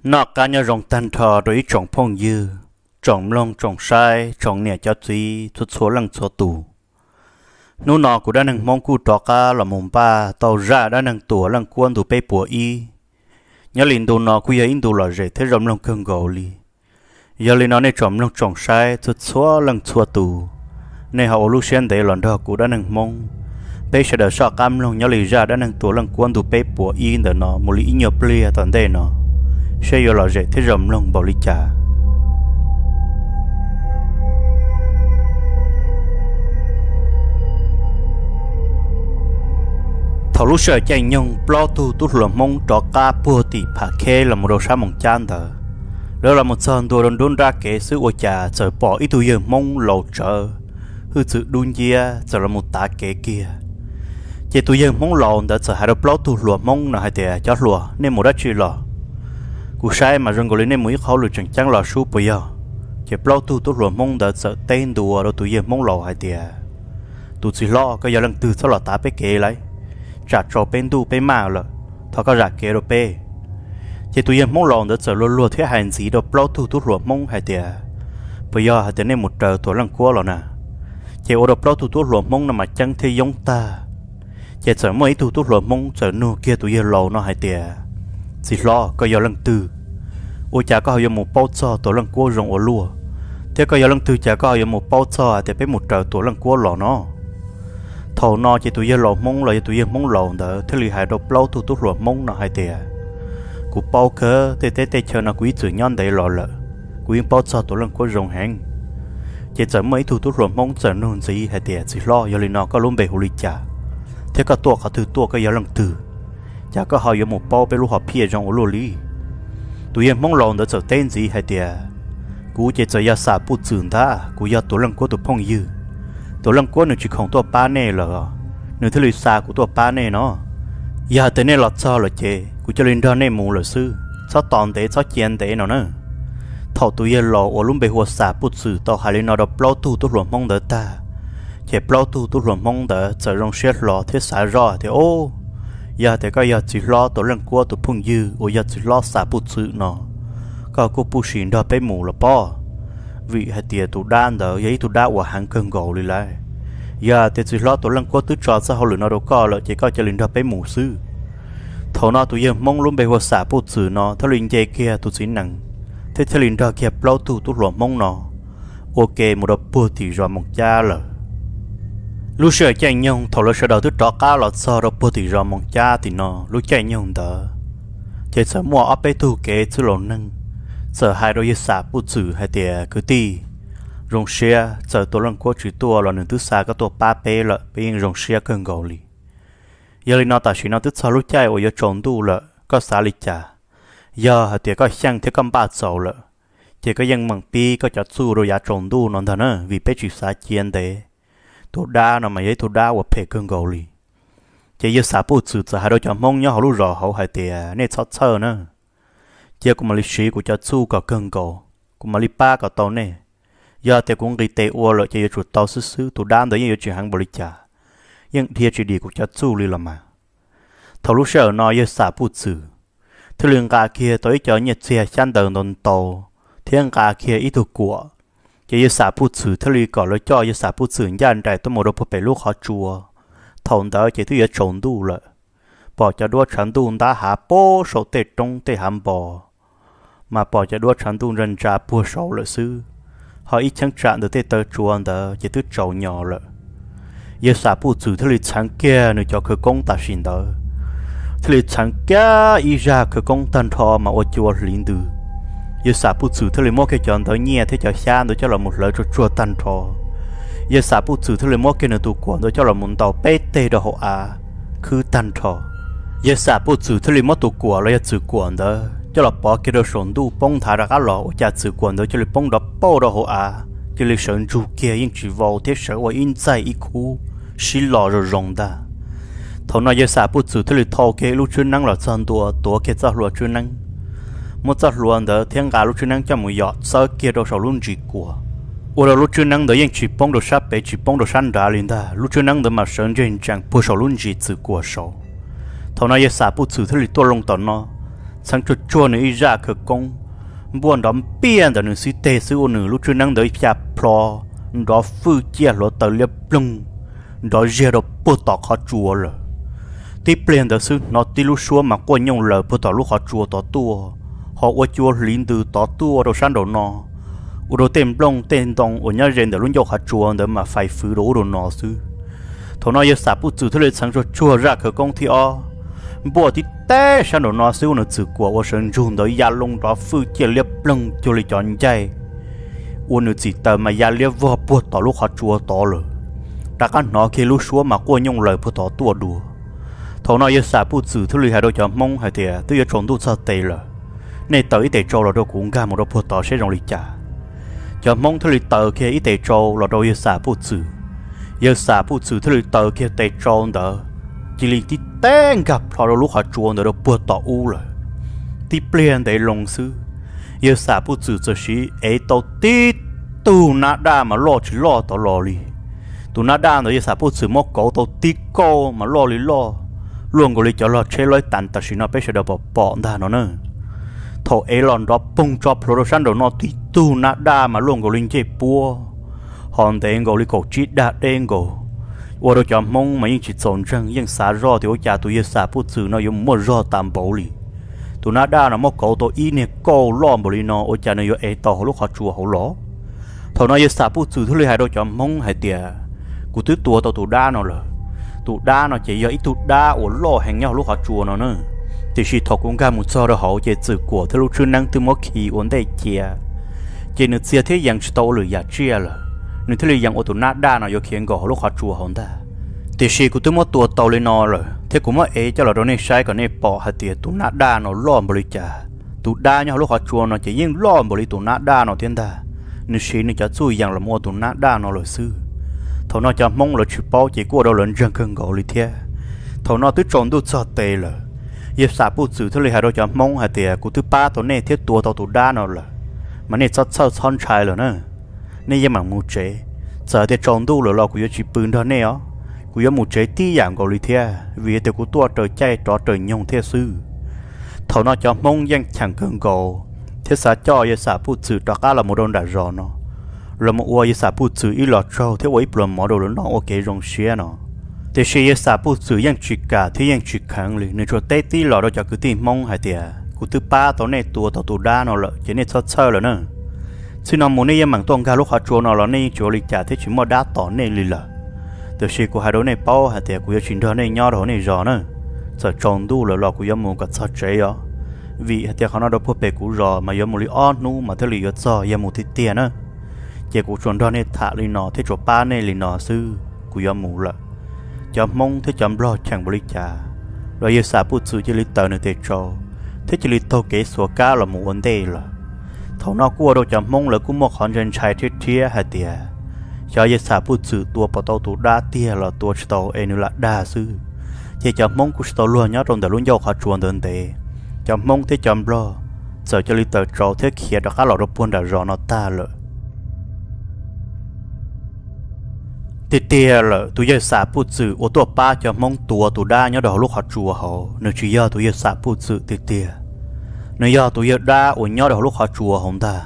Noj qab nyob zoo tag nrho rau ib tsoom phooj ywg, tsoom mloog tsoom saib, tsoom niam cov txiv txhua txhua leej txhua tus. Hnub no kuv Dab Neeg Hmoob kuj rov qab los mus npaj tau zaj dab neeg Tuam Leej Kuab ntu peb puas ib. Nyob li ntu no kuj yog ib ntu lom zem thiab zoo mloog kawg nkaus li. Yog li no nej tsoom mloog tsoom saib txhua txhua leej txhua tus, nej ho ua lub siab ntev los nrog kuv Dab Neeg Hmoob, peb sawv daws soj qab mloog nyob li zaj dab neeg Tuam Leej Kuab ntu peb puas ib ntawm no mus li ib nyuag pliag tom ntej no, seb yuav lom zem thiab zoo mloog npaum li cas. Thaum lub sij hawm caij nyoog plaub tug tub hluas Hmoob rov qab puag tim Pham Kheb los mus rau sab Moos Cab ntawd, lawv los mus txog ntua rau nruab nrab kev xwb ua cas txawm pom ib tug yawg Hmoob laus tsawv, hwj txwv dub nciab txawm los mus tav kev kiag. Ces tus yawg Hmoob laus ntawd txawm hais rau plaub tug hluas Hmoob no hais tias, Cov hluas, nej mus dab tsi los? Kuv saib mas zoo nkaus li nej mus ib qho lwm tseem ceeb los sub puas yog? Ces plaub tug tub hluas Hmoob ntawd txawm teb ntua rau tus yawg Hmoob laus hais tias, Tus txiv hlob, koj yog leej twg txhob los tav peb kev lauj, tsam tsaus peb ntuj peb maj lawm, thov koj zam kev rau peb. Ces tus yawg Hmoob laus ntawd txawm luag luag thiab hais ntxiv rau plaub tug tub hluas Hmoob hais tias, Puas yog hais tias nej mus raws Tuam Leej Kuab los na? Ces ua rau plaub tug tub hluas Hmoob no mas ceeb thiab yoob tag. Ces txawm muaj ib tug tub hluas Hmoob txawm nug kiag tus yawg laus no hais tias, Txiv hlob, koj yog leej twg? Ua cas koj ho yuav mus paub txog Tuam Leej Kuab zoo ua luaj? Thiab koj yog leej twg cas koj ho yuav mus paub txog hais tias peb mus raws Tuam Leej Kuab los no? Thaum no ces tus yawg laus Hmoob los yog tus yawg Hmoob laus ntawd thiaj li hais rau plaub tug tub hluas Hmoob no hais tias, Kuv paub kawg, tej teb tej chaw no kuv ib txwm nyob ntev los lawm, kuv yeej paub txog Tuam Leej Kuab zoo heev. Ces txawm muaj ib tug tub hluas Hmoob txawm nug ntxiv hais tias, Txiv hlob, yog li no koj lub npe hu li cas? Thiab koj tuaj qhov twg tuaj, koj yog leej twg? Cas koj ho yuav mus paub peb lub hom phiaj zoo ua luaj li? Tus yawg Hmoob laus ntawd txawm teb ntxiv hais tias, Kuv ces txawm yog Xam Puj Txwm ntag, kuv yog Tuam Leej Kuab tus phooj ywg. Tuam Leej Kuab nws tsis khoom tuaj pab nej lawm, nws thiaj li xa kuv tuaj pab nej no. Yog hais tias nej los txog lawm ces kuv cia li nrog nej mus lawm xwb, txhob tos ntev txhob cia ntev no na. Thaum tus yawg laus uas lub npe hu ua Xam Puj Txwm tau hais li no rau plaub tug tub hluas Hmoob ntawd tag, ces plaub tug tub hluas Hmoob ntawd txawm zoo siab hlo thiab xav zoj tias, Ob, yog tias koj yog txiv hlob Tuam Leej Kuab tus phooj ywg uas yog txiv hlob Xam Puj Txwm no, koj kuj puj sim nrog peb mus los pob, vim hais tias tus dab ntawd yog ib tug dab uas heev kawg nkaus li lauj. Yog tias txiv hlob Tuam Leej Kuab twb tso txoj hauj lwm no rau koj lawm ces koj cia li nrog peb mus xwb. Thaum no tus yawg Hmoob lub npe hu ua Xam Puj Txwm no thiaj li nce kiag tus txiv nees thiab thiaj li nrog kiag plaub tug tub hluas Hmoob no ua ke mus rau puag tim zos Moos Cab lawm. Lub sij hawm caij nyoog thaum lawv sawv daws twb rov qab los txog rau puag tim zos Moos Cab tim no, lub caij nyoog ntawd ces txawm muaj ob peb tug kev txwj laus neeg txawm hais rau yawg Xam Puj Txwm hais tias, Kwv tij, zoo siab, txawm Tuam Leej Kuab tsis tuaj los nws twb xa koj tuaj pab peb lawm, peb yeej zoo siab kawg nkaus li. Yog li no tam sim no twb txog lub caij uas yuav tsaus ntuj lawm, koj xav li cas? Yog hais tias koj xyeej thiab koj npaj txaus lawm, ces koj yeej meem pib koj cov txuj rau yav tsaus ntuj no ntag na, vim peb tsis xav cia ntev. Tus dab no mas yog ib tug dab uas phem kawg nkaus li. Ces yawg Xam Puj Txwm txawm hais rau cov Hmoob nyob hauv lub zos hauv hais tias, Nej txhob txhawj na, cia kuv mam li siv kuv cov txuj kom kawg nkaus, kuv mam li pab kom tau nej. Yog tias kuv nqis tes ua lawm ces yuav tsum tau xwb xwb, tus dab ntawd yeej yuav tsis heev npaum li cas, yeej dhia tsis dim kuv cov txuj li los mas. Thaum lub sij hawm no yawg Xam Puj Txwm thiaj li nqa kiag tau ib co nyiaj txiag xyab ntawv ntau ntau thiab nqa kiag ib tug kuam. Ces yawg Xam Puj Txwm thiaj li kom lawv coj yawg Xam Puj Txwm ncaj nraim tuaj mus rau puag pem lub qhov tsua. Thaum ntawd ces twb yuav tsaus ntuj lawm, pom cov duab tshav ntuj ntab hav puag saum tej roob tej hav npo, mas pom cov duab tshav ntuj ntsa ntsa puag saud lawm xwb, ho ib cheeb tsam ntawm tej taw tsua ntawd ces twb tsaus nyo lawm. Yawg Xam Puj Txwm thiaj li txheev kiag nws cov khawv koob tam sim ntawd, thiaj li txheev kiag ib zaj khawv koob tag nrho mas ua cua hliv ntws. Yawg Xam Puj Txwm thiaj li muab kiag cov ntawv nyiaj thiab cov xyab ntawd coj los mus hlawv tsuag tsuag tag nrho. Yawg Xam Puj Txwm thiaj li muab kiag nws tus kuam ntawd coj los mus ntaus peb teg rau hauv av, khwb tag nrho. Yawg Xam Puj Txwm thiaj li muab tus kuam los yog txwm kuam ntawd coj los pov kiag rau saum ntuj poob nthav rov qab los, ua cas txwm kuam ntawd cia li poob nrov pauj rau hauv av, cia li sawv ntsug kiag yeej tsis vau thiab sawv ua ib ntxaig ib khub sib lo zoo zoo ntag. Thaum no yawg Xam Puj Txwm thiaj li thau kiag ib lub tswb neeb los txog ntua tuav kiag txoj hlua tswb neeb, muab txoj hlua ntawd thiab nqa lub tswb neeb coj mus yom txawb kiag rau saum lub ntsis kuam, ua rau lub tswb neeb ntawd yeej tsis poob rau sab pem tsis poob rau sab nrad li ntag. Lub tswb neeb ntawd mas sawv ntseg ntsees puag saum lub ntsis txwm kuam saud. Thaum no yawg Xam Puj Txwm thiaj li tuaj loo tom no, txheeb tsuag tsuag nws ib zaj khawv koob, npuaj nrov npiaj ntawm nws xib teg xwb ua nws lub tswb neeb ntawd ib pha plho, nrov fwj ciaj hluav taws liab ploog, nrov ziag rau puag tom qhov tsua lawm. Tib pliag ntawd xwb hnov tib lub suab mas quaj nyooj laws puag tom lub qhov tsua tod tuaj, ho ua cua hliv ntws tod tuaj rau sab nraum no, ua rau tej nplooj tej ntoo uas nyob ze ntawm lub ncauj qhov tsua ntawd mas fais fwv rau ub rau no xwb. Thaum no yawg Xam Puj Txwm thiaj li txheeb tsuag tsuag zaj khawv koob thib ob, npuaj tib teg sab nraum no xwb ua nws txwm kuam ua sawv ntsug ntawd ya loo nrov fwj ciaj liab ploog cuag li cov ncaij, ua nws txim taws mas ya liab vog puag tom lub qhov tsua tod lawm. Rov qab hnov kiag lub suab mas quaj nyooj laws puag tod tuaj dua. Thaum no yawg Xam Puj Txwm thiaj li hais rau cov Hmoob hais tias, twb yuav tsaus ntuj txog tes lawm, nej taws ib tes tsau los rau kuv nkag mus rau puag tod seb zoo li cas. Cov Hmoob thiaj li taws kiag ib tes tsau los rau yawg Xam Puj Txwm. Yawg Xam Puj Txwm thiaj li taws kiag tes tsau ntawd, cia li tib teg nkag plho rau lub qhov tsua ntawd rau puag tom ub lawm. Tib pliag ntev loo xwb, yawg Xam Puj Txwm txawm sim ev tau tib tug nab daj mas loj tsis loj tod los li. Tus nab daj ntawd yawg Xam Puj Txwm muab kauv tau tib kauj mas loj li loj, luaj nkaus li cov log tsheb laib tas tam sim no peb sawv daws pom pom ntag no na. Thaum ev los nrov poog tso plhuav rau sab nraum no tib tug nab daj mas luaj nkaus li ncej puab, ho ntev nkaus li kaum tsib dag deb nkaus. Ua rau cov Hmoob mas yeej tsis txaus ntseeg, yeej xav zoj tias ua cas tus yawg Xam Puj Txwm no yuav mus muaj zog tas npaum li. Tus nab daj no muab kauv tau ib niag kauj loj npaum li no ua cas nws yuav ev tau hauv lub qhov tsua hauv los? Thaum no yawg Xam Puj Txwm thiaj li hais rau cov Hmoob hais tias, kuv twb tua tau tus dab no lawm. Tus dab no ces yog ib tug dab uas loj heev nyob hauv lub qhov tsua no na. Tiam sis thaum kuv nkag mus txog rau hauv ces txwm kuam thiab lub tswb neeb twb muab khi ua ntej cia, ces nws txia thiab yees tsis tau ua lwm yam tsiaj lawm. Nws thiaj li yees ua tus nab daj no yuav khiav nkaus hauv lub qhov tsua hauv ntag. Tiam sis kuv twb muab tua tau li no lawm thiab kuv muab ev coj los rau nej saib kom nej pom hais tias tus nab daj no loj npaum li cas. Tus dab nyob hauv lub qhov tsua no ces yeej loj npaum li tus nab daj no thiab ntag. Nws siv nws cov txuj yees los ua tus nab daj no lawm xwb. Thaum no cov Hmoob lawv tsis paub ces kuj ua rau lawv ntseeg kawg nkaus li thiab. Thaum no twb tsaus ntuj txog tes lawm, yawg Xam Puj Txwm thiaj li hais rau cov Hmoob hais tias, kuv twb pab tau nej thiab tua tau tus dab no lawm, mas nej txhob txhawj txhob ntshai lawm na. Nej yeej meem mus tsev. Txawm tias tsaus ntuj lawm los kuv yuav tsis pw nrog nej os. Kuv yuav mus tsev tib yam nkaus li thiab, vim tias kuv tuaj raws caij rov raws nyoog thiab xwb. Thaum no cov Hmoob yeej cheem kawg nkaus thiab xav coj yawg Xam Puj Txwm rov qab los mus rau nram zos no, los mus ua yawg Xam Puj Txwm ib los tsaug thiab ua ib pluas mov rau lawv noj ua kev zoo siab no. Tiam sis yawg Xam Puj Txwm yeej tsis kam thiab yeej tsis kheev li, nws tsuas teb tib los rau cov kwv tij Hmoob hais tias, kuv twb pab tau nej tua tau tus dab no lawm ces nej txhob txhawj lawm na. Txij no mus nej yeej meem tuaj nkag lub qhov tsua no los nej yeej tsis ua li cas thiab tsis muaj dab tom nej li lawm. Tiam sis kuv hais rau nej paub hais tias kuv yuav tsis nrog nej nyob rau hauv nej zos na. Txawm tsaus ntuj lawm los kuv yuav mus kom txog tsev os, vim hais tias qhov no rau puag pem kuv zos mas yuav mus li ob hnub mas thiaj li yuav txog, yog mus tiag tiag na. Ces kuv tsuas nrog nej tham li no thiab tsuas pab nej li no xwb, kuv yuav mus lawm. Cov Hmoob thiab cov Nplog cheem npaum li cas los yawg Xam Puj Txwm cia li taws nws tes tsau thiab cia li taug kev xuas kab los mus ua ntej lawm. Thaum no kuj ua rau cov Hmoob lawv kuj muaj qhov ntshai ntshai thiab thiab hais tias, xyov yawg Xam Puj Txwm tua puas tau tus dab tiag los tua tsis tau es nws lam dag xwb. Ces cov Hmoob kuj tsis tau luag nyob rau ntawm lub ncauj qhov tsua ntawd ntev, cov Hmoob thiab cov Nplog txawm cia li taws tsau thiab khiav rov qab los rau puag nram zos no tag lawm. Tiag tiag lawm, tus yawg Xam Puj Txwm uas tuaj pab cov Hmoob tua tus dab nyob rau hauv lub qhov tsua hauv, nws tsis yog tus yawg Xam Puj Txwm tiag tiag. Nws yog tus yawg dab uas nyob rau hauv lub qhov tsua hauv ntag.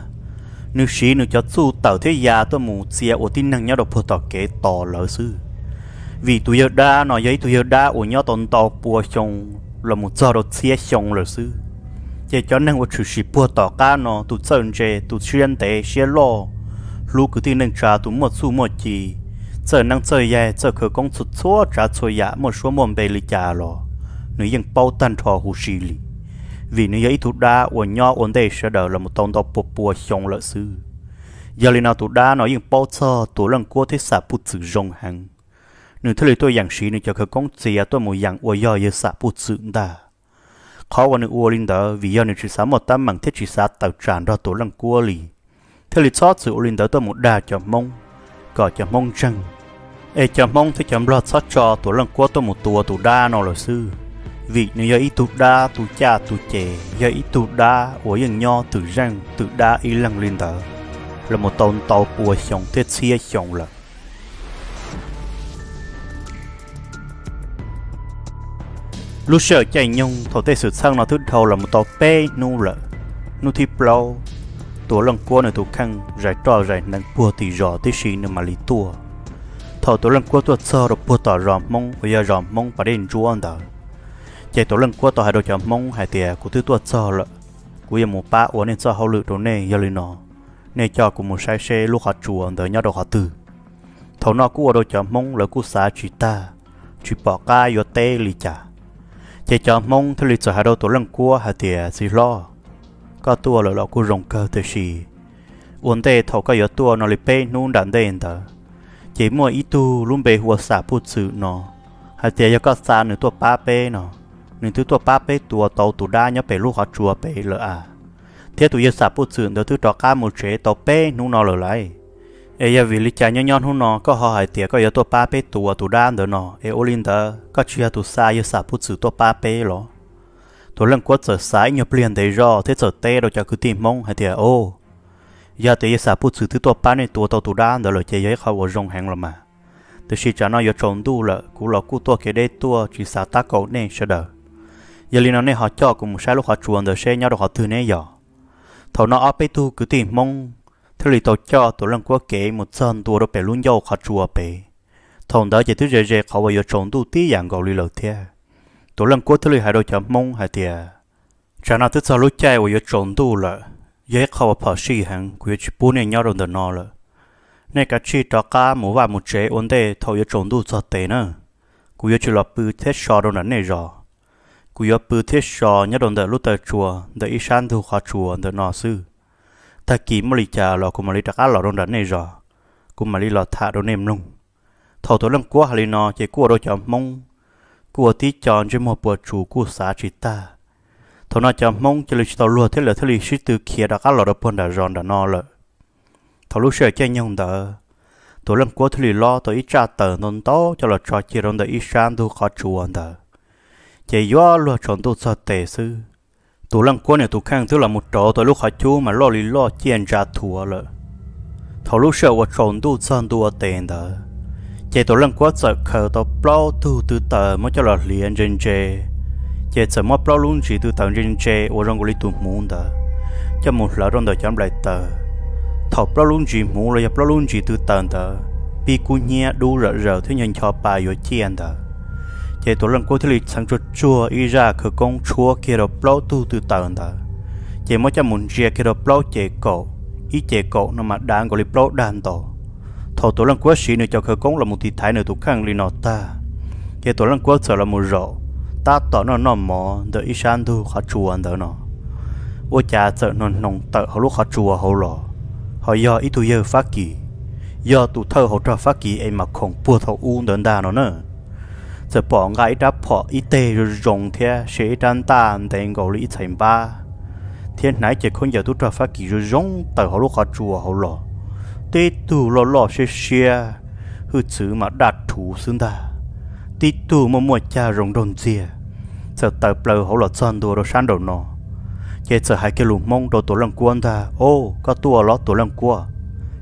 Nws siv nws cov txuj tawm thiab ya tuaj mus txia ua tib neeg nyob rau puag tom kev tos lawv xwb. Vim tus yawg dab no yog ib tug yawg dab uas nyob tau ntau pua xyoo los mus txog rau txhiab xyoo lawm xwb. Ces cov neeg uas tshwm sim puag tom qab no, tus txawj ntse, tus siab ntev siab loj, hlub kwv tij neej tsa, tus muaj txuj muaj ci, txawj neeb txawj yaig, txawj khawv koob txhua txhua tsav txhua yam, muaj suab muaj npe li cas los nws yeej paub tag nrho huv si li, vim nws yog ib tug dab uas nyob ua ntej sawv daws los mus tau ntau pua pua xyoo lawm xwb. Yog li no tus dab no yeej paub txog Tuam Leej Kuab thiab Xam Puj Txwm zoo heev, nws thiaj li tuaj yeem siv nws cov khawv koob txia tuaj mus yeem ua yog yawg Xam Puj Txwm ntag. Qhov uas nws ua li ntawd vim yog nws tsis xav muaj teeb meem thiab tsis xav tawm tsam nrog Tuam Leej Kuab li, thiaj li txhob txwm ua li ntawd tuaj mus dag cov Hmoob, kom cov Hmoob ntseeg, es cov Hmoob thiab cov Nplog txhob tso Tuam Leej Kuab tuaj mus tua tus dab no lawm xwb, vim nws yog ib tug dab tu caj tu ces, yog ib tug dab uas yeej nyob twm zeej twm dab ib leeg li ntawd los mus tau ntau pua xyoo thiab txhiab xyoo lawm. Lub sij hawm caij nyoog thaum tej xwm txheej no twb dhau los mus tau peb hnub lawm, hnub thib plaub, Tuam Leej Kuab nws tus kheej zais roj zais hneev puag tim zos tib si nws mam li tuaj. Thaum Tuam Leej Kuab tuaj txog rau puag tom zos Hmoob uas yog zos Hmoob pas dej ntsuab ntawd, ces Tuam Leej Kuab tau hais rau cov Hmoob hais tias, Kuv twb tuaj txog lawm, kuv yuav mus pab ua nej txoj hauj lwm rau nej, yog li no nej coj kuv mus saib seb lub qhov tsua ntawd nyob rau qhov twg. Thaum no kuj ua rau cov Hmoob lawv kuj xav tsis tag, tsis pom qab yuav teb li cas. Ces cov Hmoob thiaj li txawm hais rau Tuam Leej Kuab hais tias, Txiv hlob, koj tuaj lawm los kuj zoo kawg, tiam sis ua ntej thaum koj yuav tuaj no li peb hnub nram ntej ntawd, ces muaj ib tug lub npe hu ua Xam Puj Txwm no hais tias yog koj xa nws tuaj pab peb no, nws twb tuaj pab peb tua tau tus dab nyob pem lub qhov tsua pem lawm as. Thiab tus yawg Xam Puj Txwm ntawd twb rov qab mus tsev tau peb hnub no lawm lauj. Es yog vim li cas nyob nyob hnub no koj ho hais tias koj yuav tuaj pab peb tua tus dab ntawd no? Es ua li ntawd koj tsis yog tus xa yawg Xam Puj Txwm tuaj pab peb los? Tuam Leej Kuab txawm xav ib nyuag pliag ntev zog thiab txawm teb rau cov kwv tij Hmoob hais tias, O, yog tias yawg Xam Puj Txwm twb tuaj pab nej tua tau tus dab ntawd lawm ces yog ib qho uas zoo heev los mas. Tiam sis tsam no yuav tsaus ntuj lawm, kuv los kuj tuaj kev deb tuaj tsis xav tab kaum nej sawv daws. Yog li no nej ho coj kuv mus saib lub qhov tsua ntawd seb nyob rau qhov twg ne yog? Thaum no ob peb tug kwv tij Hmoob thiaj li tau coj Tuam Leej Kuab kev mus txog ntua rau pem lub ncauj qhov tsua pem. Thaum ntawd ces twb ze ze qhov uas yuav tsaus ntuj tib yam nkaus li lawm thiab. Tuam Leej Kuab thiaj li hais rau cov Hmoob hais tias, Tsam no twb txog lub caij uas yuav tsaus ntuj lawm, yog ib qho uas phom sij heev, kuv yuav tsis pub nej nyob rau ntawm no lawm. Nej kav tsij rov qab mus vaj mus tsev ua ntej thaum yuav tsaus ntuj txog tes na. Kuv yuav tsis los pw thiab so rau nram nej zos. Kuv yuav pw thiab so nyob rau ntawm lub taw tsua ntawm ib sab ntug qhov tsua ntawm no xwb. Tag kis muaj li cas los kuv mam li rov qab los rau nram nej zos, kuv mam li los tham rau nej mloog. Thaum Tuam Leej Kuab hais li no ces kuj ua rau cov Hmoob kuj ua tib co ntsej muag puas tsuas kuj xav tsis tag. Thaum no cov Hmoob cia li tsis tau luag thiab lawv thiaj li sib tw khiav rov qab los rau puag nram zos nram no lawm. Thaum lub sij hawm caij nyoog ntawd, Tuam Leej Kuab thiaj li lob tau ib tsaj taws ntau ntau coj los tso cia rau ntawm ib sab ntug qhov tsua ntawd. Ces yuav luag tsaus ntuj txog tes xwb, Tuam Leej Kuab nws tus kheej twb los mus rauv tau lub qhov cub mas loj li loj ciaj ntsa thuav lawm. Thaum lub sij hawm uas tsaus ntuj txog ntua tes ntawd, ces Tuam Leej Kuab txawm khaws tau plaub tug tw taws muab coj los hliav ntse ntse, ces txawm muab plaub lub ntsis tw taws ntse ntse uas zoo nkaus li tus hmuv ntawd coj mus hlawv rau ntawm cov nplaim taws. Thaum plaub lub ntsis hmuv los yog plaub lub ntsis tw taws ntawd pib kub hnyiab dub zawm zaws thiab ncho ncho pa yuav ciaj ntawd, ces Tuam Leej Kuab thiaj li txheev tsuag tsuag ib zaj khawv koob tshuab kiag rau plaub tug tw taws ntawd, ces muab coj mus ntsia kiag rau plaub ces kaum, ib ces kaum no mas dav nkaus li plaub dag ntaus. Thaum Tuam Leej Kuab siv nws cov khawv koob los mus tiv thaiv nws tus kheej li no tag, ces Tuam Leej Kuab txawm los mus zaum tab tom noj noj mov ntawm ib sab ntug qhov tsua ntawd no, ua cas txawm hnoos hnoos tawm hauv lub qhov tsua hauv los, ho yog ib tug yawg Fab Kis, yog tus thawj hauv rog Fab Kis es mas khoom puag thaum ub ntawd ntag no na. Txawm pom nqa ib rab phom ib teg zoo zoo thiab sia ib rab ntaj ntev nkaus li ib txhais npab, thiab hnav ib ce khaub ncaws tub rog Fab Kis zoo zoo tawm hauv lub qhov tsua hauv los. Tib tug loj loj siab siab, hwj txwv mas daj rhuv xwb ntag. Tib tug muaj muaj cag zoo nraug ntxiag, txawm tawm plaws hauv los txog ntua rau sab nraum no, ces txawm hais kiag lus Hmoob rau Tuam Leej Kuab ntag, O, koj tuaj los Tuam Leej Kuab?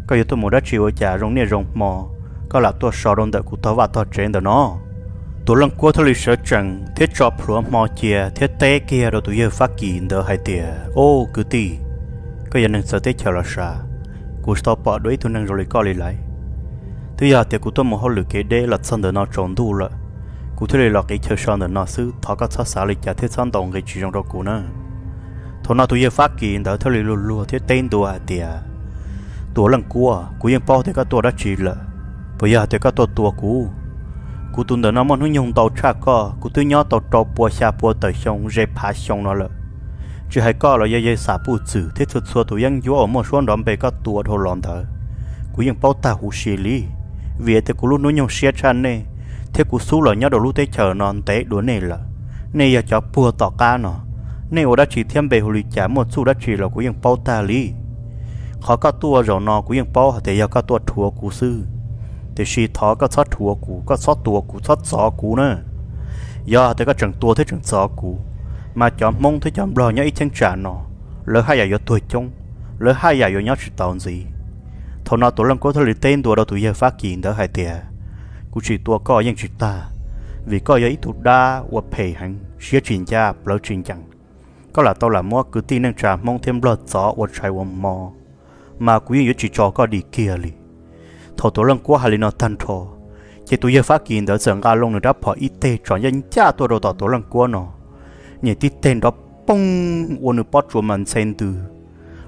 Koj yuav tuaj mus dab tsi ua cas zoo niaj zoo hmo koj lam tuaj so rau ntawm kuv tog vaj tog tsev ntawm no? Tuam Leej Kuab thiaj li sawv tsees thiab tso plhuav hmo cia thiab teb kiag rau tus yawg Fab Kis ntawd hais tias, O, kwv tij, koj yog neeg txawv teb chaws los sav, kuv tsis tau pom dua ib tug neeg zoo li koj li lawm. Twb yog tias kuv tuaj mus hauj lwm kev deb los txog ntawm no tsaus ntuj lawm, kuv thiaj li los qiv chaw so ntawm no xwb, thov koj txhob xav li cas thiab txhob ntaus nqi tsis zoo rau kuv na. Thaum no tus yawg Fab Kis ntawd thiaj li luag luag thiab teb ntua hais tias, Tuam Leej Kuab, kuv yeej paub tias koj tuaj dab tsi lawm. Puas yog tias koj tuaj tua kuv? Kuv tus ntawm no muaj hnub nyoog ntau tshaj koj, kuv twb nyob tau rau pua xya pua tawm xyoo ze phav xyoo no lawm. Tsis hais koj los yog yawg Xam Puj Txwm thiab txhua txhua tus yeeb ncuab uas muaj suab nrov npe koj tua dhau los ntawd, kuv yeej paub tag huv si li. Vim tias kuv lub hnub nyoog siab tshaj nej, thiab kuv xub los nyob rau lub teb chaws no ntev dua nej lawm. Nej yog cov puag tom qab no, nej ua dab tsi thiab npe hu li cas muaj txuj dab tsi los kuv yeej paub tag li. Qhov koj tuaj zaum no kuv yeej paub hais tias yog koj tuaj rhuav kuv xwb, tiam sis thov koj txhob rhuav kuv, koj txhob tua kuv, txhob txov kuv na. Yog hais tias koj tseem tua thiab tseem txov kuv, mas cov Hmoob thiab cov Nplog nyob ib cheeb tsam no, lawv haj yam yuav tuag coob, lawv haj yam yuav nyob tsis tau ntxiv. Thaum no Tuam Leej Kuab thiaj li teb ntua rau tus yawg Fab Kis ntawd hais tias, Kuv tsis tua koj yeej tsis tag. vim koj yog ib tug dab uas phem heev, siab tsis ncaj plawv tsis ncees. Koj lam tau lam muab kwv tij neej tsa Hmoob thiab Nplog txov ua tshais ua hmo, mas kuv yeej yuav tsis tso koj dim kiag li. Thaum Tuam Leej Kuab hais li no tag nrho, ces tus yawg Fab Kis ntawd txawm nqa loo nws rab phom ib teg tsom ncaj ncaj tuaj rau tom Tuam Leej Kuab no, nyem tib teg nrov poog ua nws pob tsuas mas ntxhe ntws.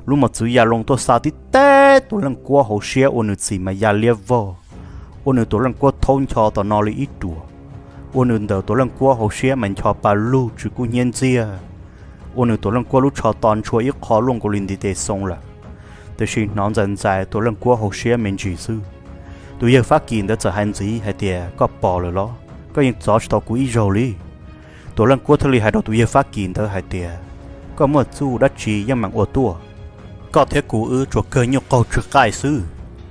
Lub mos txwv ya loo tuaj xa tib teg Tuam Leej Kuab hauv siab ua nws txim mas ya liab vog, ua nws Tuam Leej Kuab thaub ncho tom no li ib ruam, ua nws ntawm Tuam Leej Kuab hauv siab mas ncho pa lug tsw kub hnyiab ntxiag, ua nws Tuam Leej Kuab lub tsho to ntshua ib qho luaj nkaus li ntiv tes xoo lawm. Tiam sis hnov ntxais ntxais Tuam Leej Kuab hauv siab me ntsis xwb. Tus yawg Fab Kis ntawd txawm hais ntxiv hais tias, Koj pom lawm los? Koj yeej txov tsis tau kuv ib zaug li. Tuam Leej Kuab thiaj li hais rau tus yawg Fab Kis ntawd hais tias, Koj muaj txuj dab tsi yeej meem ua tuaj. Koj thiab kuv wb tsuas kawg nyuj qaug tsw qaij xwb.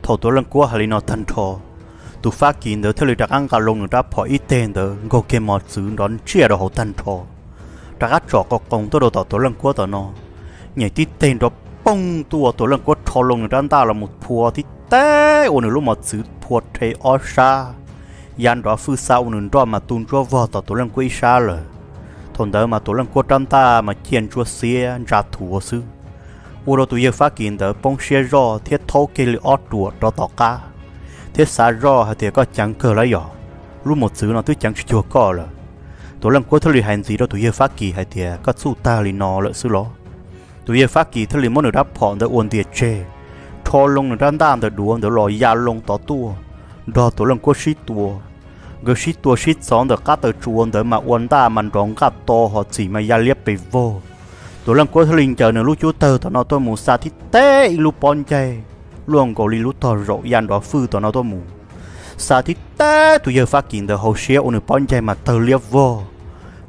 Thaum Tuam Leej Kuab hais li no tag nrho, tus Fab Kis ntawd thiaj li rov qab nqa loo nws rab phom ib teg ntawd nkaug kiag mos txwv nrov ntsiaj rau hauv tag nrho, rov qab tsom qos qoos tuaj rau tom Tuam Leej Kuab tom no, nyem tib teg nrov poog tuaj, Tuam Leej Kuab rho loo nws rab ntaj los mus phua tib teg ua nws lub mos txwv phua rhe ob sab, ya nrov fwj xa ua nws nroj mas tu ntsuab vog tom Tuam Leej Kuab ib sab lawm. Thaum ntawd mas Tuam Leej Kuab rab ntaj mas ciaj ntsuab xiab ntsa thuav xwb, ua rau tus yawg Fab Kis ntawd poob siab zoj thiab thaub kiag li ob ruam rov tom qab, thiab xav zoj hais tias, Koj ceev kawg lawm yog, lub mos txwv no twb ceev tsis cuag koj lawm. Tuam Leej Kuab thiaj li hais ntxiv rau tus yawg Fab Kis hais tias, Koj txuj tag li no lawm xwb los? Tus yawg Fab Kis thiaj li muab nws rab phom ntawd ua ntias tseg, rho loo nws rab ntaj ntawd duav ntawd los ya loo tod tuaj, nrog Tuam Leej Kuab sib tua. Nkawd sib tua sib txov ntawm qab taw tsua ntawd mas ua ntaj mas nrov nqaj to ho txim mas ya liab pes vog. Tuam Leej Kuab thiaj li ncaws nws lub cub tawg tom no tuaj mus xa tib teg ib lub pob ncaig luaj nkaus li lub tog zaum ya nrov fwj tom no tuaj mus, xa tib teg tus yawg Fab Kis ntawd hauv siab ua nws pob ncaig mas tawg liab vog,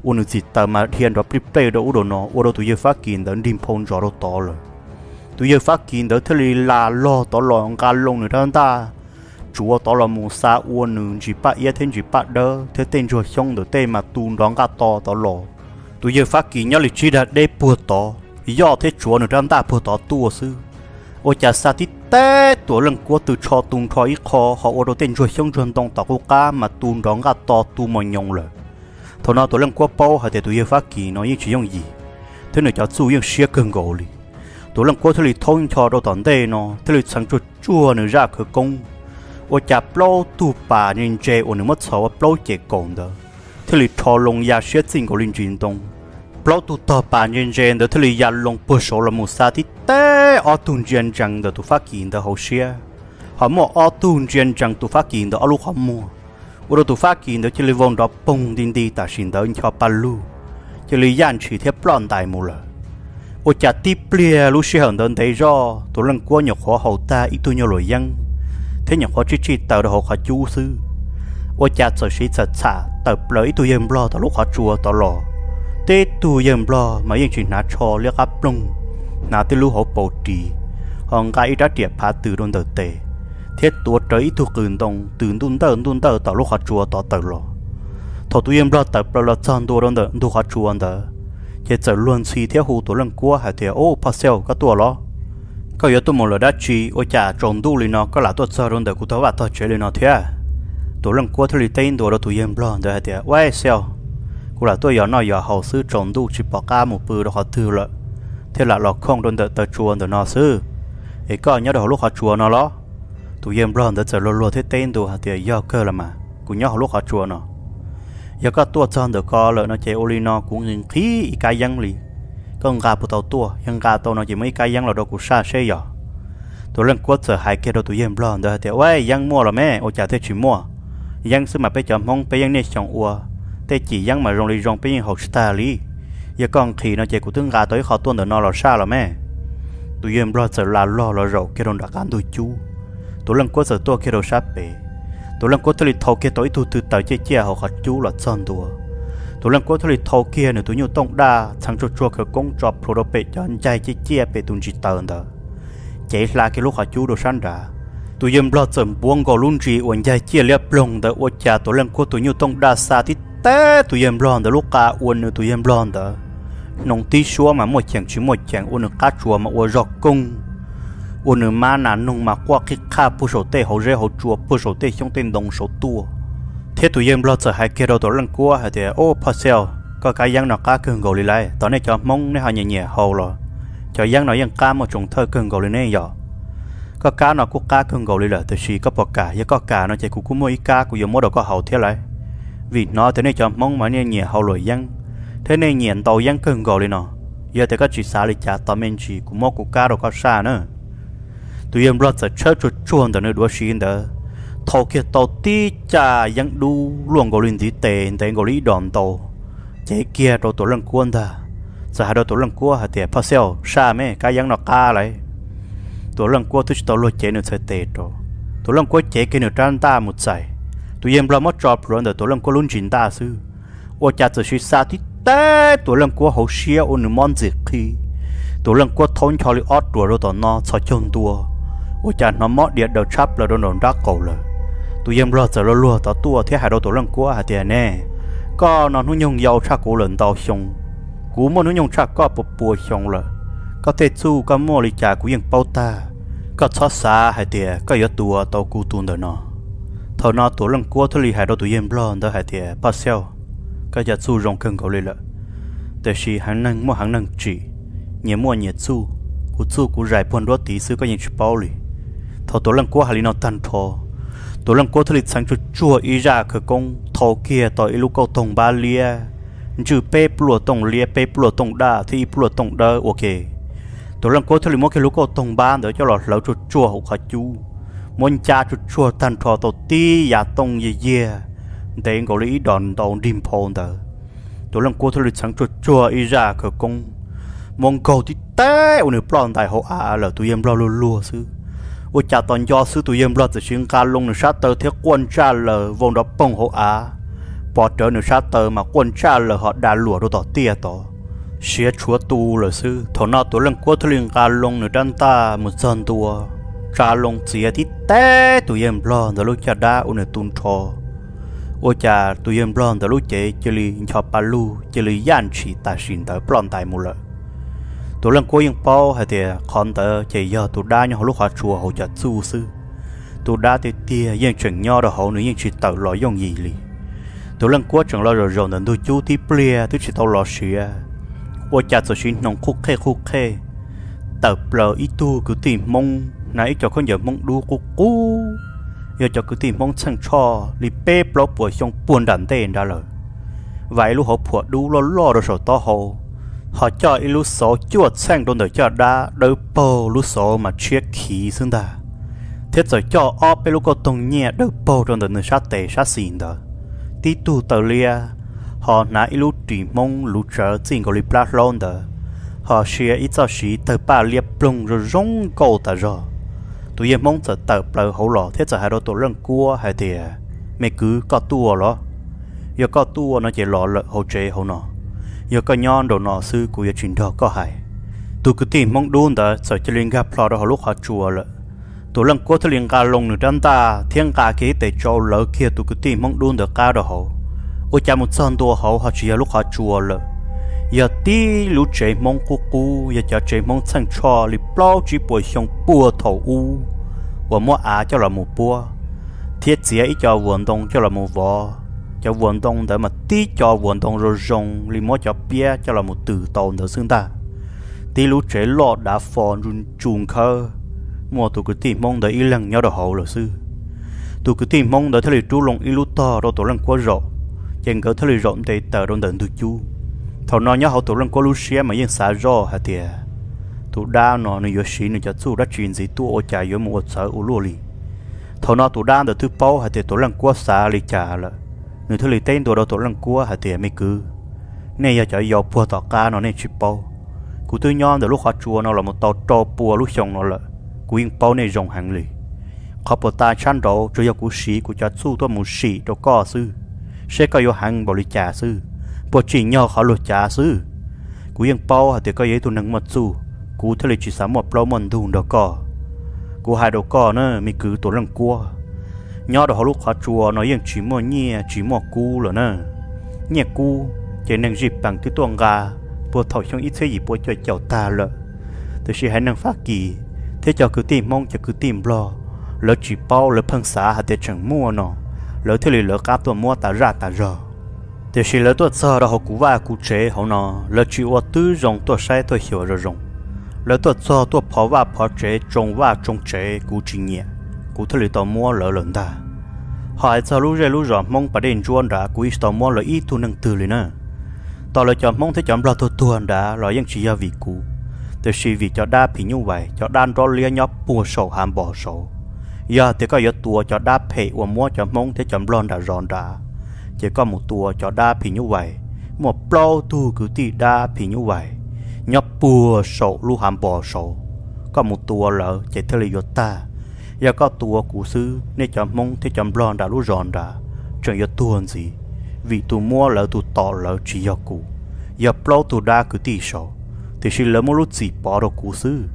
ua nws txim taws mas dhia nrov plij plej rau ub rau no ua rau tus yawg Fab Kis ntawd nrig nphau ntsos rau tod lawm. Tus yawg Fab Kis ntawd thiaj li la log tod los nqa loo nws rab ntaj tsuav tod los mus xa ua nws ntsis paj iab thiab ntsis paj dawb thiab tej ntsuag xyoob ntawm tej mas tu nrov nqaj to tod los. Tus yawg Fab Kis nyob li tsib dag deb puag tod, yoj thiab tsuav nws rab ntaj puag tod tuaj xwb, ua cas xa tib teg Tuam Leej Kuab tw tsho tu nrho ib qho ho ua rau tej ntsuag xyoob ntsuag ntoo tom qub qab mas tu nrov nqaj to tu mos nyoos lawm. Thaum no Tuam Leej Kuab paub hais tias tus yawg Fab Kis no yeej tsis yooj yim, thiab nws cov txuj yeej siab kawg nkaus li. Tuam Leej Kuab thiaj li thaub ncho rau tom ntej no thiaj li txheev tsuag tsuag nws zaj khawv koob, ua cas plaub tug pas ntse ntse uas nws muab txhos ua plaub ceg kaum ntawd thiaj li rho loo ya siab txij nkaus li ntsis ntoo. Plaub tug tog pas ntse ntse ntawd thiaj li ya loo puag saud los mus xa tib teg ob tug ntsia ntsees ntawm tus Fab Kis ntawd hauv siab, ho muaj ob tug ntsia ntsees tus Fab Kis ntawd ob lub qhov muag, ua rau tus Fab Kis ntawd cia li vau nrov poog nti nti tam sim ntawd ncho pa lug, cia li yaj ntshis thiab ploj ntais mus lawm. Ua cas tib pliag lub sij hawm ntawd ntev zoj Tuam Leej Kuab nyuam qhuav haus tag ib tug nyuag luam yeeb thiab nyuam qhuav tsij tsij taws rau hauv qhov cub xwb, ua cas txawm siv txham txham tawm plaws ib tug yawg nplog tom lub qhov tsua tod los. Tib tug yawg nplog mas yeej tsis hnav tsho liab qab ploog, hnav tib lub hauv paus ris, ho nqa ib rab riam phav tws rau ntawm tes, thiab tuav rawv ib tug qws ntoo tws ntuj ntawj ntuj ntawj tom lub qhov tsua tod tawm los. Thaum tus yawg nplog tawm plaws los txog ntua rau ntawm ntug qhov tsua ntawd, ces txawm luag ntxhi thiab hu Tuam Leej Kuab hais tias, Ub, phoj Xyaum, koj tuaj los? Koj yuav tuaj mus lawm dab tsi ua cas tsaus ntuj li no koj lam tuaj txog rau ntawm kuv tog vaj tog tsev li no thiab? Tuam Leej Kuab thiaj li teb ntua rau tus yawg nplog ntawd hais tias, Ub, Xyaum, kuv lam tuaj yos noj yos haus xwb, tsaus ntuj tsis pom qab mus pw rau qhov twg lawm, thiaj lam los khooj rau ntawm taw tsua ntawm no xwb. Es koj nyob rau hauv lub qhov tsua no los? Tus yawg nplog ntawd txawm luag luag thiab teb ntua hais tias, Yog kawg los mas, kuv nyob hauv lub qhov tsua no. Yog koj tuaj txog ntawm ko lawm no ces ua li no kuv nqhis nqhis ib kab yeeb li. Koj nqa puas tau tuaj? Yog nqa tau no ces muab ib kab yeeb los rau kuv saj seb yog. Tuam Leej Kuab txawm hais kiag rau tus yawg nplog ntawd hais tias, Ua, yeeb muaj los me, ua cas thiaj tsis muaj? Yeeb xwb mas peb cov Hmoob peb yeej niaj xyoo ua, tej cim yeeb mas zoo li zoo peb yeej haus tsis tag li. Yog koj nqhis no ces kuv twb nqa tau ib qho tuaj ntawm no los saj los me. Tus yawg nplog txawm la log los zaum kiag rau nram qab ntug cub. Tuam Leej Kuab txawm tuaj kiag rau sab pem. Tuam Leej Kuab thiaj li thau kiag tau ib tug tw taws ciaj ciaj hauv qhov cub los txog ntua. Tuam Leej Kuab thiaj li thau kiag nws tus nyuj tooj daj txheev tsuag tsuag khawv koob tso plhuav rau pem cov ncaig ciaj ciaj pem tus ntsis taws ntawd, cev hla kiag lub qhov cub rau sab nrad. Tus yawg nplog txawm npuav nkaus lub ntsis uas ncaig ciaj liab ploog ntawd ua cas Tuam Leej Kuab tus nyuj tooj daj xa tib teb tus yawg nplog ntawd lub qa ua nws tus yawg nplog ntawd hnoos tib suab mas muaj cheem tsis muaj cheem, ua nws qab tsuas mas ua zog koog, ua nws mab nas noog mas quaj qhib qhaj puag saum tej hauv zeb hauv tsua puag saum tej xyoob tej ntoo saud tuaj, Thiab tus yawg nplog txawm hais kiag rau Tuam Leej Kuab hais tias, Ub, phoj Xauj, koj kab yeeb no qab kawg nkaus li lauj. Tom nej cov Hmoob nej ho nyiam nyiam haus los? Cov yeeb no yeej qab muaj tsoos thawj kawg nkaus li ne yom. Koj kab no kuj qab kawg nkaus li lawm, tiam sis koj puas kam? Yog koj kam no ces kuv kuj muaj ib kab kuv yuav muab rau koj haus thiab lauj. Vim hnov tias nej cov Hmoob mas nej nyiam haus luam yeeb thiab nej nyiam ntaus yeeb kawg nkaus li no. Yog tias koj tsis xav li cas, tos me ntsis kuv muab kuv kab rau koj saj na. Tus yawg nplog txawm tshawb tsuag tsuag ntawm nws duav siv ntawd, thau kiag tau tib caj yeeb dub luaj nkaus li ntiv tes, ntev nkaus li ib dos ntau, cev kiag rau Tuam Leej Kuab ntag. Txawm hais rau Tuam Leej Kuab hais tias, Phoj Xauj, saj me, kab yeeb no qab lauj. Tuam Leej Kuab twb tsis tau luag cev nws txhais tes rau, Tuam Leej Kuab cev kiag nws rab ntaj mus txais. Tus yawg nplog muab tso plhuav ntawm Tuam Leej Kuab lub ntsis ntaj xwb, ua cas txawm siv xa tib teb Tuam Leej Kuab hauv siab ua nws mob ntxim qhib. Tuam Leej Kuab thaub ncho li ob ruam rau tom no txhos caug ntua, ua cas hnov mob diav daws tshab plaws rau nraum nrab qaum lawm. Tus yawg nplog txawm luag luag tod tuaj thiab hais rau Tuam Leej Kuab hais tias, Ne, koj no hnub nyoog yau tshaj kuv lawm ntau xyoo, kuv muaj hnub nyoog tshaj koj pua pua xyoo lawm. Koj tej txuj koj muaj li cas kuv yeej paub tag. Koj txhob xav hais tias koj yuav tua tau kuv tus ntawm no. Thaum no Tuam Leej Kuab thiaj li hais rau tus yawg nplog ntawd hais tias, Phoj Xauj, koj cov txuj zoo kawg nkaus li lawm, tiam sis heev neeg muaj heev neeg tsim, nyias muaj nyias txuj. Kuv txuj kuv zais puag nruab tiv xwb koj yeej tsis paub li. Thaum Tuam Leej Kuab hais li no tag nrho, Tuam Leej Kuab thiaj li txheev tsuag tsuag ib zaj khawv koob thau kiag tau ib lub kauj toog npab liab, ntswj peb pluaj tooj liab, peb pluaj tooj daj thiab ib pluaj tooj dawb ua ke. Tuam Leej Kuab thiaj li muab kiag lub kauj toog npab ntawd coj los hlawv tsuag tsuag hauv qhov cub, muab ncab tsuag tsuag tag nrho tau tib yav tooj yiag yiag, ntev nkaus li ib dos ntau nrig nphau ntawd. Tuam Leej Kuab thiaj li txheev tsuag tsuag ib zaj khawv koob, muab nkaug tib teb ua nws ploj ntais hauv av lawm, tus yawg nplog luag luag xwb. Ua cas tos nco xwb tus yawg nplog txawm siv nqa loo nws sab taw thiab quaj ntsaj laws vau nrov poog hauv av, pov rawv nws sab taw mas quaj ntsaj laws ho da luam rau tom tiaj tod, siav tshuav tu lawm xwb. Thaum no Tuam Leej Kuab thiaj li nqa loo nws rab ntaj mus txog ntua, tsa loo txiav tib teb tus yawg nplog ntawd lub caj dab ua nws tu nrho. Ua cas tus yawg nplog ntawd lub cev cia li ncho pa lug cia li yaj ntshis tam sim ntawd ploj ntais mus lawm. Tus Leej Kuab yeej paub hais tias qhov ntawd ces yog tus dab nyob hauv lub qhov tsua hauv cov txuj xwb. Tus dab tiag tiag yeej tseem nyob rau hauv, nws yeej tsis tawm los yooj yim li. Tus Leej Kuab tseem los zaum zaum ntawm ntug cub tib pliag twb tsis tau los siav, ua cas txawm siv hnoos qhuj qhej qhuj qhej tawm plaws ib tug kwv tij Hmoob hnav ib co khaub ncaws Hmoob dub qub qub, yog cov kwv tij Hmoob Txheej Tshoj li peb plaub puas xyoo puag nram ntej nrad lawm. Vam ib lub hauv phuam dub loj loj rau saum taub hau, ho coj ib lub xauv cuaj txheej rau ntawm caj dab dawb paug, lub xauv mas tshiab khiv xwb ntag, thiab txawm coj ob peb lub kauj toog nyiaj dawb paug rau ntawm nws sab tes sab xis ntawd. Tib tug taw liab, ho hnav ib lub ris Hmoob luv tsawv txij nkaus li plab hlaub ntawd, ho sia ib txoj siv tawg paj liab ploog zoo zoo nkauj tas zog. Tus yawg Hmoob txawm tawm plaws hauv los thiab txawm hais rau Tuam Leej Kuab hais tias, Me kwv, koj tuaj los? Yog koj tuaj no ces los lawm hauv tsev hauv no. Yog koj nyob nraum no xwb kuv yuav tsis nrog koj hais. Tus kwv tij Hmoob dub ntawd txawm cia li nkag plho rau hauv lub qhov tsua lawm. Tus Leej Kuab thiaj li nqa loo nws rab ntaj thiab nqa kiag ib tes tsau lawv kiag tus kwv tij Hmoob dub ntawd qab rau hauv. Ua cas mus txog ntua hauv ho tsis yog lub qhov tsua lawm, yog tib lub tsev Hmoob qub qub, yog cov tsev Hmoob Txheej Tshoj li plaub tsib puas xyoo puag thaum ub uas muab av coj los mus puab, thiab txiav ib co vuas ntoo coj los mus vov. Cov vuas ntoo ntawd mas tib co vuas ntoo zoo zoo li muab cov piab coj los mus tws tau ntawd xwb ntag. Tib lub tsev loj dav fo ntsu ntsu nkhawb, muaj tus kwv tij Hmoob ntawd ib leeg nyob rau hauv lawm xwb. Tus kwv tij Hmoob ntawd thiaj li rub loo ib lub tog rau Tuam Leej Kuab zaum, ces nkawd thiaj li zaum nte taws rau ntawm ntug cub. Thaum no nyob hauv Tuam Leej Kuab lub siab mas yeej xav zoj hais tias, tus dab no nws yuav siv nws cov txuj dab tsi ntxiv tuaj ua cas yuav mus ua txawv ua luaj li. Thaum no tus dab ntawd twb paub hais tias Tuam Leej Kuab xav li cas lawm, nws thiaj li teb ntua rau Tuam Leej Kuab hais tias, Me kwv, nej yog cov yau puag tom qab no nej tsis paub. Kuv twb nyob ntawm lub qhov tsua no los mus tau rau pua lub xyoo no lawm, kuv yeej paub nej zoo heev li. Qhov puas tas tshab nraud tsuas yog kuv siv kuv cov txuj tuaj mus sim rau koj xwb, seb koj yuav heev npaum li cas xwb, puas tsim nyog qhov luag cav xwb. Kuv yeej paub hais tias koj yog ib tug neeg muaj txuj, kuv thiaj li tsis xav muaj plaub muaj ntug nrog koj. Kuv hais rau koj na, me kwv Tuam Leej Kuab, nyob rau hauv lub qhov tsua no yeej tsis muaj nyiaj tsis muaj kub lawm na. Nyiaj kub ces neeg zij peem twb tuaj nqa puag thaum xyoo ib txhiab yim pua cuaj caum tag lawm, tiam sis haiv neeg Fab Kis thiab cov kwv tij Hmoob cov kwv tij Nplog, lawv tsis paub, lawv pheej xav hais tias tseem muaj no, lawv thiaj li lawv qab tuaj muab tas zaj tas zog. Tiam sis lawv tuaj txog rau hauv kuv vaj kuv tsev hauv no, lawv tsis ua tib zoo tuaj saib tuaj xyuas zoo zoo. Lawv tuaj txog tuaj phov vaj phov tsev, tsoo vaj tsoo tsev, kuv tsis nyiam, kuv thiaj li tau muab lawv lawm ntag. Ho hais txog lub zej lub zos Hmoob pas dej ntsuab nrad, kuv yeej tsis tau muab lawv ib tug neeg twg li na. Tos lawv cov Hmoob thiab cov Nplog tuag tuag nrad los yeej tsis yog vim kuv, tiam sis vim cov dab phim nyuj vais, cov dab nrob liab nyob puag saum hav npos saud. Yog tias koj yuav tua cov dab phem uas muab cov Hmoob thiab cov Nplog nram zos nrad, ces koj mus tua cov dab phim nyuj vais. Muaj plaub tug kwv tij dab phim nyuj vais nyob puag saum lub hav npos saud, koj mus tua lawv ces thiaj li yuav tag. Yog koj tua kuv xwb, nej cov Hmoob thiab cov Nplog nram lub zos nrad tseem yuav tuag ntxiv, vim tus muab lawv tus tom lawv tsis yog kuv, yog plaub tug dab kwv tij saud, tiam sis lawv muab lub txim pov rau kuv xwb.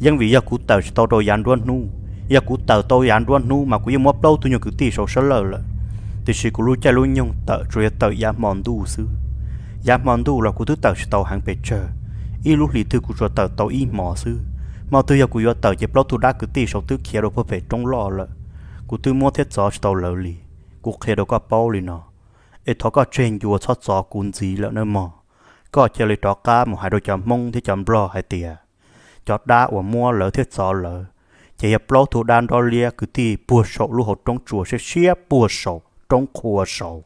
Yeej vim yog kuv tawm tsis tau rau yav nruab hnub, yog kuv tawm tau yav nruab hnub mas kuv yeej muab plaub tug nyuag kwv tij saud sab lawj lawm. Tiam sis kuv lub caij lub nyoog tawm tsuas yog tawm yav hmo ntuj xwb. Yav hmo ntuj los kuv twb tawm tsis tau heev pes tsawg, ib lub hlis twg kuv tsuas tawm tau ib hmo xwb. Hmo twg yog kuv yuav tawm ces plaub tug dab kwv tij saud twb khiav rau puag pem roob loj lawm. Kuv twb muab thiab txov tsis tau lawv li. Kuv qhia rau koj paub li no, es thov koj tseg ncua txhob txov kuv ntxiv lawm nawb mog. Koj cia li rov qab mus hais rau cov Hmoob thiab cov Nplog hais tias cov dab uas muab lawv thiab txov lawv, ces yog plaub tug dab nrob liab kwv tij puag saum lub hauv roob tsuas siab siab puag saum roob qhua saud.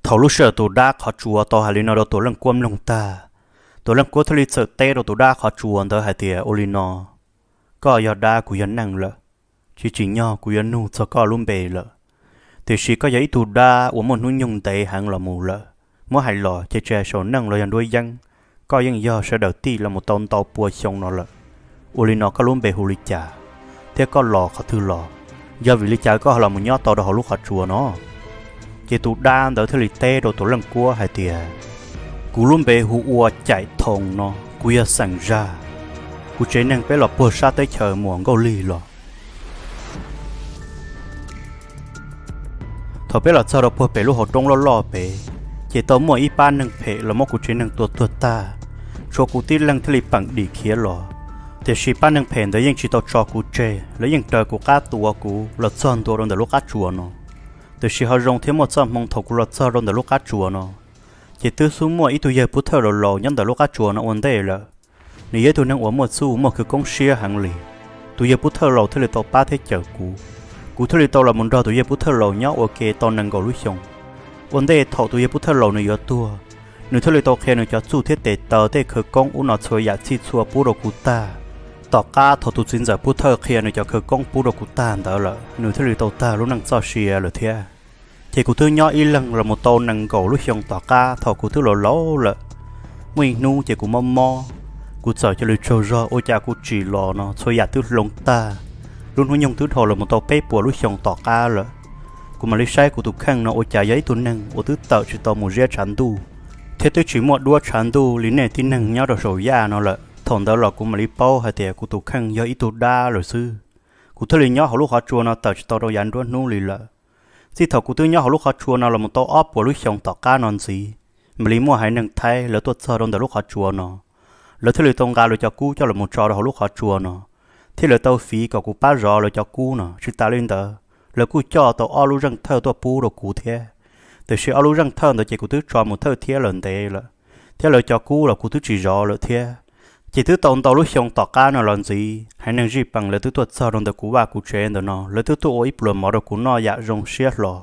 Thaum lub sij hawm tus dab qhov tsua tau hais li no rau Tuam Leej Kuab mloog tag, Tuam Leej Kuab thiaj li txawm teb rau tus dab qhov tsua ntawd hais tias, ua li no, koj yog dab kuv yog neeg lawm, tsis tsim nyog kuv yuav nug txog koj lub npe lawm. Tiam sis koj yog ib tug dab uas muaj hnub nyoog ntev heev los mus lawm, muab hais los ces tsis hais saum neej los yog nruab yeeb, koj yeej yog sawv daws tij los mus tau ntau pua xyoo no lawm. Ua li no koj lub npe hu li cas, thiab koj los qhov twg los? Yog vim li cas koj ho los mus nyob tau rau hauv lub qhov tsua no? Ces tus dab ntawd thiaj li teb rau Tuam Leej Kuab hais tias, kuv lub npe hu ua Caim Thoo no, kuv yog xeem Zag. Kuv tsev neeg peb los puag sab teb chaws Muas Nkauj Lig los. Thaum peb los txog rau puag pem lub hauv roob loj loj pem, ces tau muaj ib pab neeg phem los muab kuv tsev neeg tua tuag tag, tshuav kuv tib leeg thiaj li peem dim khiav los. Tiam sis pab neeg phem ntawd yeej tsis tau tso kuv tseg, lawv yeej raws kuv qab tua kuv los txog ntua rau ntawm lub qab tsuas no. Tiam sis ho zoo thiab muaj txoj hmoo thaum kuv los txog rau ntawm lub qab tsuas no, ces twb xub muaj ib tug yawg pub thawj laus laus nyob ntawm lub qab tsuas no ua ntej lawm. Nws yog ib tug neeg uas muaj txuj muaj khawv koob siab heev li. Tus yawg pub thawj laus thiaj li tau pab thiab cawm kuv. Kuv thiaj li tau los mus nrog tus yawg pub thawj laus nyob ua ke tau nees nkaum lub xyoo. Ua ntej thaum tus yawg pub thawj laus nws yuav tuag, nws thiaj li tau qhia nws cov txuj thiab tes taw tej khawv koob ub no txhua yam txhij txhua pub rau kuv tag. Tom qab thaum tus txiv ntxawm pub thawj qhia nws cov khawv koob pub rau kuv tag ntawd lawm, nws thiaj li tau tag lub neej txoj sia lawm thiab. Ces kuv twb nyob ib leeg los mus tau nees nkaum lub xyoo tom qab thaum kuv twb laus laus lawm. Muaj ib hnub ces kuv mob mob, kuv txawm cia li tsaug zog ua cas kuv tsim los no txhua yam twb hloov tag. Lub hnub nyoog twb dhau los mus tau peb puas lub xyoo tom qab lawm. Kuv mam li saib kuv tus kheej no ua cas yog ib tug neeg uas twb tawm tsis tau mus ziab tshav ntuj, thiab twb tsis muaj duab tshav ntuj li nej tib neeg nyob rau saum yaj no lawm. Thaum ntawd los kuv mam li paub hais tias kuv tus kheej yog ib tug dab lawm xwb. Kuv thiaj li nyob hauv lub qhov tsua no tawm tsis tau rau yav nruab hnub li lawm. Txij thaum kuv twb nyob hauv lub qhov tsua no los mus tau ob puas lub xyoo tom qab no ntxiv, mam li muaj haiv neeg Thaib lawv tuaj txog rau ntawm lub qhov tsua no. Lawv thiaj li tau nqa lawv cov kub coj los mus tso rau hauv lub qhov tsua no, thiab lawv tau fiv kom kuv pab zov lawv cov kub no. Tsis tas li ntawd, lawv kuj coj tau ob lub zeej thawj tuaj pub rau kuv thiab. Tiam sis ob lub zeej thawj ntawd ces kuv twb tso mus thawj thiab lawm ntev lawm, thiab lawv cov kub los kuv twb tsis zov lawm thiab. Ces twb tau ntau lub xyoo tom qab no los ntxiv, haiv neeg zij pees lawv twb tuaj txog rau ntawm kuv vaj kuv tsev ntawm no, lawv twb tuaj ua ib pluas mov rau kuv noj yam zoo siab hlo.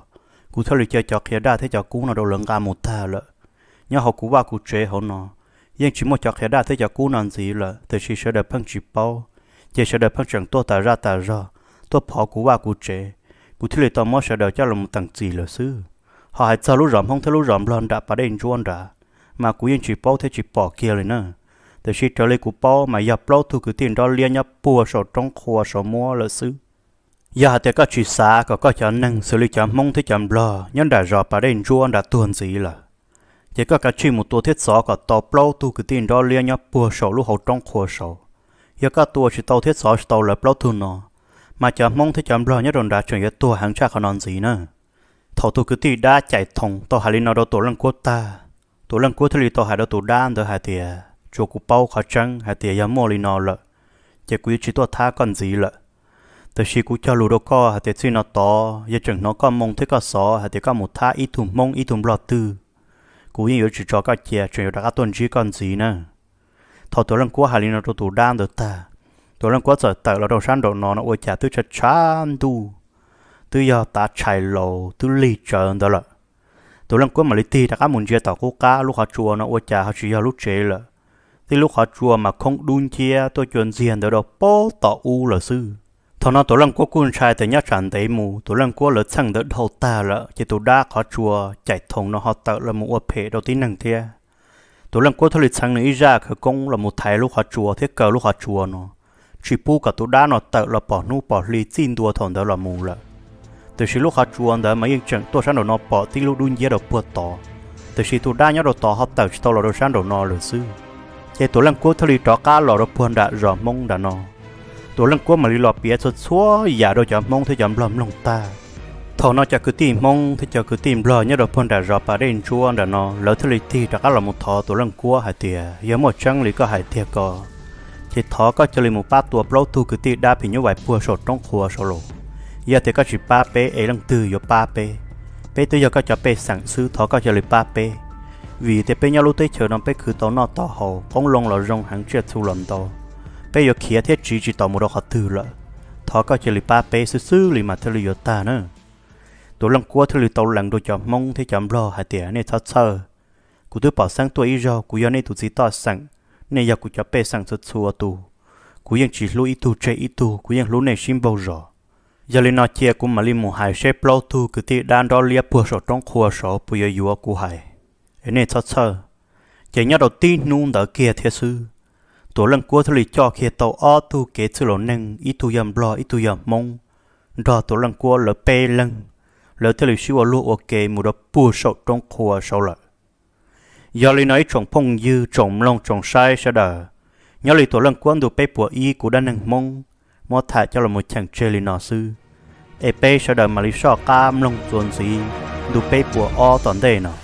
Kuv thiaj li cia cov qhia daj thiab cov kub no rau lawv nqa mus tag lawm. Nyob hauv kuv vaj kuv tsev hauv no, yeej tsis muaj cov qhia daj thiab cov kub no ntxiv lawm, tiam sis sawv daws pheej tsis paub, ces sawv daws pheej tseem tuaj tas zaj tas zog, tuaj phov kuv vaj kuv tsev. Kuv thiaj li tau muab sawv daws coj los teem txim lawm xwb. Ho hais txog lub zos Hmoob thiab lub zos Nplog nram pas dej ntsuab nrad, mas kuv yeej tsis paub thiab tsis pom kiag li na. Tiam sis raws li kuv paub mas yog plaub tug kwv tij nrob liab nyob puag saum roob qhua saum muab lawm xwb. Yog hais tias koj tsis xav kom koj cov neeg xws li cov Hmoob thiab cov Nplog nyob nram zos pas dej ntsuab nrad tuag ntxiv lawm, ces koj kav tsij mus tua thiab txov kom tau plaub tug kwv tij nrob liab nyob puag saum lub hauv roob qhua saud. Yog koj tua tsis tau thiab txov tsis tau lawv plaub tug no, mas cov Hmoob thiab cov Nplog nyob rau nrad tseem yuav tuag heev tshaj qhov no ntxiv na. Thaum tus kwv tij dab Caim Thoo tau hais li no rau Tuam Leej Kuab tag, Tuam Leej Kuab thiaj li tau hais rau tus dab ntawd hais tias, tsuas kuv paub qhov tseeb hais tias yog muaj li no lawm, ces kuv yuav tsis tuaj thab koj ntxiv lawm. Tab sis kuv cog lus rau koj hais tias txij no tod yog tseem hnov koj moo thiab koj xov hais tias koj mus thab ib tug Hmoob ib tug Nplog twg, kuv yeej yuav tsis tso koj cia, tseem yuav rov qab tuaj ntsib koj ntxiv na. Thaum Tuam Leej Kuab hais li no rau tus dab ntawd tag, Tuam Leej Kuab txawm tawm los rau sab nraum no no ua cas twb tshav tshav ntuj, twb yog tav tshais laus twb lig tsawv ntawd lawm. Tuam Leej Kuab mam li tig rov qab mus ntsia tom qub qab lub qhov tsua no ua cas ho tsis yog lub tsev lawm. Tib lub qhov tsua mas khoob dub nciab tuaj cua ntxiag ntawd rau pem tom ub lawm xwb. Thaum no Tuam Leej Kuab kuj ntshai tias nyob tsam ntev mus Tuam Leej Kuab lawv txheej ntawd dhau tag lawm ces tus dab qhov tsua caim thoom no ho tawm los mus ua phem rau tib neeg thiab. Tuam Leej Kuab thiaj li txheev nws ib zaj khawv koob los mus thaiv lub qhov tsua thiab kaw lub qhov tsua no, tsis pub kom tus dab no tawm los pom hnub pom hli txij ntua thaum ntawd los mus lawm. Tiam sis lub qhov tsua ntawd mas yeej tseem tuaj sab nraum no pom tib lub dub nciab rau puag tod, tiam sis tus dab nyob rau tod ho tawm tsis tau los rau sab nraum no lawm xwb. Ces Tuam Leej Kuab thiaj li rov qab los rau puag nram zos Hmoob nram no. Tuam Leej Kuab mam li los piav txhua txhua yam rau cov Hmoob thiab cov Nplog mloog tag. Thaum no cov kwv tij Hmoob thiab cov kwv tij Nplog nyob rau puag nram zos Pas Dej Ntsuab nram no lawv thiaj li tig rov qab los mus thov Tuam Leej Kuab hais tias yog muaj tseeb li koj hais tiag ko, ces thov koj cia li mus pab tua plaub tug kwv tij dab phim nyuj vais puag saum roob qhua saud los. Yog tias koj tsis pab peb es leej twg yuav pab peb? Peb twb yog koj cov pej xeem xwb, thov koj cia li pab peb. Vim tias peb nyob lub teb chaws no peb khwv tau noj tau haus, qoob loo los zoo heev, tsiaj txhu los ntau, peb yuav khiav thiab tsiv tsis tau mus rau qhov twg lawm. Thov koj cia li pab peb xwb xwb li mas thiaj li yuav tag na. Tuam Leej Kuab thiaj li tau lees rau cov Hmoob thiab cov Nplog hais tias nej txhob txhawj, kuv twb pom xeeb tuaj ib zaug, kuv yog nej tus txiv toj xeem, nej yog kuv cov pej xeem txhua txhua tus, kuv yeej tsis hlub ib tug tseg ib tug, kuv yeej hlub nej sib npaug zos. Yog li no cia kuv mam li mus hais seb plaub tug kwv tij dab nrob liab puag saum roob qhua saud puas yuav yuav kuv hais, es nej txhob txhawj. Ces nyob rau tib hnub ntawd kiag thiab xwb, Tuam Leej Kuab thiaj li coj kiag tau ob tug kev txwj laus neeg, ib tug yog Nplog ib tug yog Hmoob, nrog Tuam Leej Kuab lawv peb leeg, lawv thiaj li sib ua luag ua ke mus rau puag saum roob qhua saud lawm. Yog li no ib tsoom phooj ywg tsoom mloog tsoom saib sawv daws, nyob li Tuam Leej Kuab ntu peb puas ib kuv dab neeg Hmoob muab tham coj los mus cheem tseg li no xwb, es peb sawv daws mam li soj qab mloog txuas ntxiv ntu peb puas ob tom ntej no.